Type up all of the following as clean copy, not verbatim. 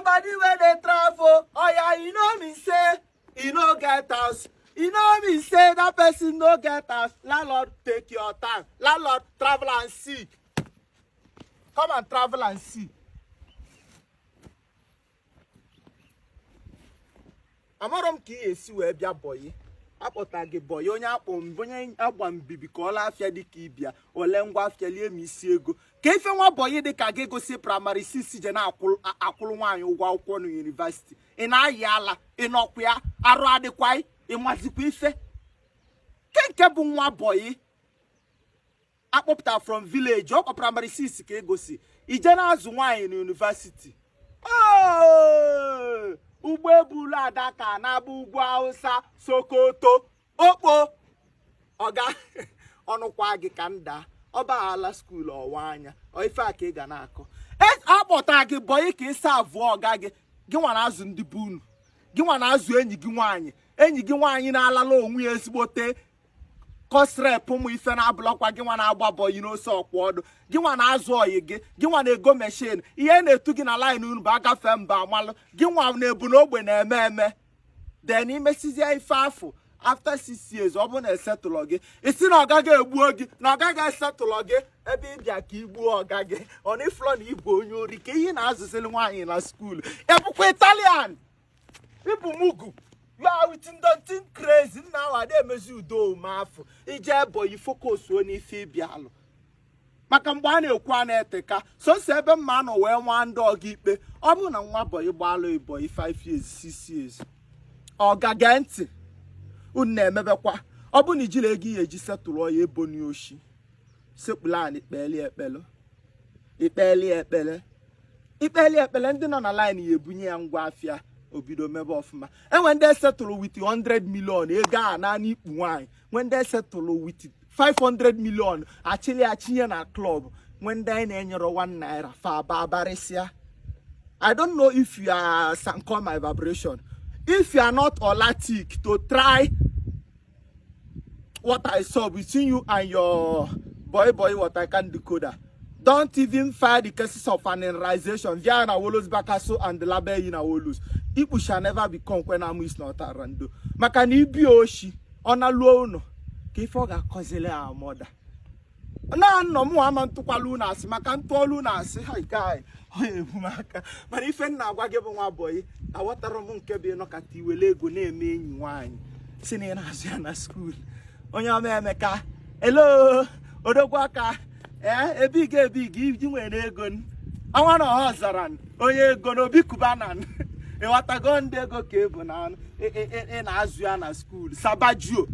Somebody wey dey travel, oya, e no mean say e no get house. E no mean say that person no get house. Landlord, take your time. Landlord, travel and see. Come and travel and see. Amarọ m ka ị esi wee bịa bọyị, akpọta gị bọyị, onye akpọ onye agba mbibi ka ọla afịa dị ka ịbịa ole ngwa afịa lie m isi ego ka ife nwa bọyị dị ka gị gosi primary 6 je na-akwụrụ nwaanyị ụgwọ akwụkwọ na university. Ị na-ayị ala, ị nọkwa ya arụ adịkwa, ị mazikwa ife ke nke bụ nwa bọyị akpọpụta from village, ọkwa primary 6 ka egosi ije na-azụ nwaanyị na university. Ụgbọ ebulu adaka na-agba ugwu Hausa, Sokoto, okpo ọga ọnụkwa gị ka nda ọbaala school ọwa anya. Ife a ka ị ga na-akọ. Akpọta gị bọyị ka ịsa avụọ ọga gị. Gị nwa na-azụ ndị bụ unu, gị nwa na-azụ enyi gị nwaanyị, enyi gị nwaanyị na-alala onwe ya ezigbote kọsrep ụmụ ife na-abụlọkwa. Gị nwa na-agba bọyị n'ose ọkwa ọdụ, gị nwa na-azụ oyi gị, gị nwa na-ego machine. Ihe na-etu gị na line unu bụ agafe mba amalụ gị nwa na-ebu n'ogbe na-eme eme. Then imesizie ife afụ after 6 years, ọ bụrụ na esetụlọ gị, isi na ọ gaghị egbuo gị, na ọ gaghị esetụlọ gị ebe ịbịa ka igbuo ọga gị. Ọ na ifụlọ na ịbụ onye ori ka ihe na-azụzili nwaanyị na school. Ebụkwa Italian, ịbụ mugu. You are with ndontin crazy. Nna ahụ ada emezi udo ome afọ ije ebonyi fokosuo n'ife ịbịa alụ maka mgbe a na-ekwu a na-eteka sọsọ ebe mma anọ wee nwa ndị ọga ikpe. Ọ bụrụ na nwa bọyị gbalụ ịbọyị 5 years, 6 years, ọga gee ntị, unu na-emebekwa. Ọ bụrụ na ijiri ego ihe eji setụlụ ya eboni oshi sekpulu anị kpeeli ekpele, ikpeeli ekpele, ikpeeli ekpele, ndị nọ na line ya ebunye ya ngwa afịa, obido mebe ọfụma. Enwe ndị esetụlụ with 100 million ego a naanị ikpu nwaanyị, nwe ndị esetụlụ with 500 million achịlị achinye na club, nwe ndị anyị na-enyere 1 naira fa abarịsịa. I don't know if you are sanko my vibration. If you are not olatic to try what I saw between you and your boy boy, what I can decoder. Don't even fire the cases of analyzation via Nawolos Bakaso and the label Nawolus. Ikpu shall never become when Amu is not around. Maka na ibi oshi, ọ na-luo ụnọ ka ife ọ ga-akọzili our mother. Na nnọ mụ ama ntụkwala unu asị maka ntụọlụ unu asị ha guy ọ ya-ebu m aka. Mana ife m na-agwa gị bụ nwa bọyị, aghọtara m nke bụ ịnọkata iwele ego na-eme enyi nwaanyị si na ị na-azụ ya na school. Onye ọma Emeka elo odogwu aka ee ebiga ebiga iji nwere ego ọnwa na ọha zara onye ego na Obi Cubana, ịghọtago ndị ego ka ebu na ị na-azụ ya na school sabajuo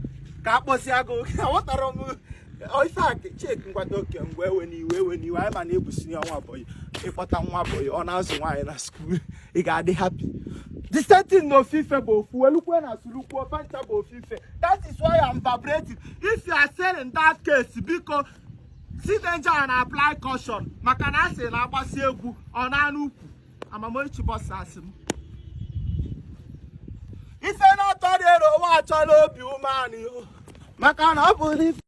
ka akpọsịa gị. Aghọtara m ife a chek ngwado oke ngwa ewe n'iwe, ewe n'iwe anyị ma na-ebusi ya nwa bọyị. Ịkpọta nwa bọyị ọ na-azụ nwaanyị na school, ị ga-adị happy. The same thing na ofufe bụ ofu elukwe na sulukwu ofe bụ ofufe. That is why I'm vibrating. If you are selling that case, biko see danger and apply caution, maka na asị na-agbasi egwu ọ na-anụ ukwu amamoichi bọsa asị m ife na-atọ dị ero ụwa achọla obi umeanị maka na ọ bụ ife.